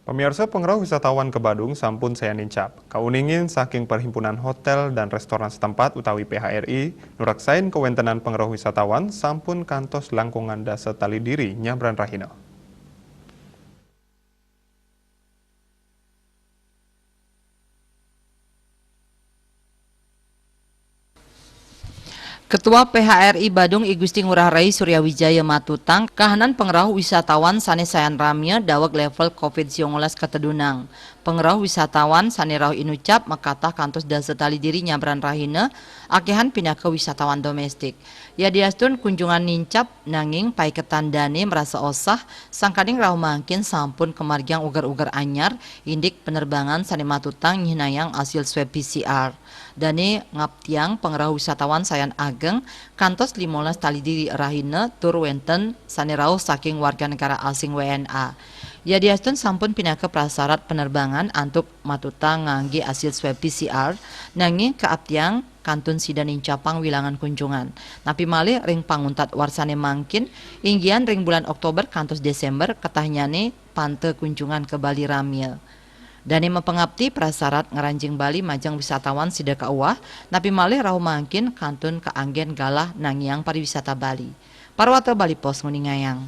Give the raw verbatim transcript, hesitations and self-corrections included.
Pamirsa, pangrauh wisatawan ka Badung sampun sayan nincap. Kauningin saking Perhimpunan Hotel dan Restoran setempat utawi P H R I, nu raksain kawéntenan pangrauh wisatawan sampun kantos langkungan dasa tali diri nyabran rahina. Ketua P H R I Badung, I Gusti Ngurah Rai Surya Wijaya, matutang kahanan pangrauh wisatawan sané sayan ramia daweg level covid siang welas katedunang. Pangrauh wisatawan sané rauh inucap makatah kantos dasa tali diri nyabran rahina, akéhan pinaka wisatawan doméstik. Yadiastun kunjungan nincap, nanging paiketan dané marasa osah, sangkaning rauh mangkin sampun kamargiang uger-uger anyar, indik penerbangan sané matutang nyihnayang asil swab P C R. Dané ngaptiang pangrauh wisatawan sayan ageng kantos limolas tali diri rahina tur wénten sané rauh saking warga negara asing W N A. Yadiastun sampun pinaka prasarat penerbangan antuk matutang nganggé asil swab P C R, nanging kaaptiang kantun sida nincapang wilangan kunjungan. Napi malih ring panguntat warsané mangkin, inggihan ring bulan Oktober kantos Désémber, katahnyané panta kunjungan ka Bali ramia. Dané mapangapti prasarat ngranjing Bali majeng wisatawan sida kauwah, napi malih rauh mangkin kantun kaanggén galah nangiang pariwisata Bali. Parwata Bali Post nguningayang.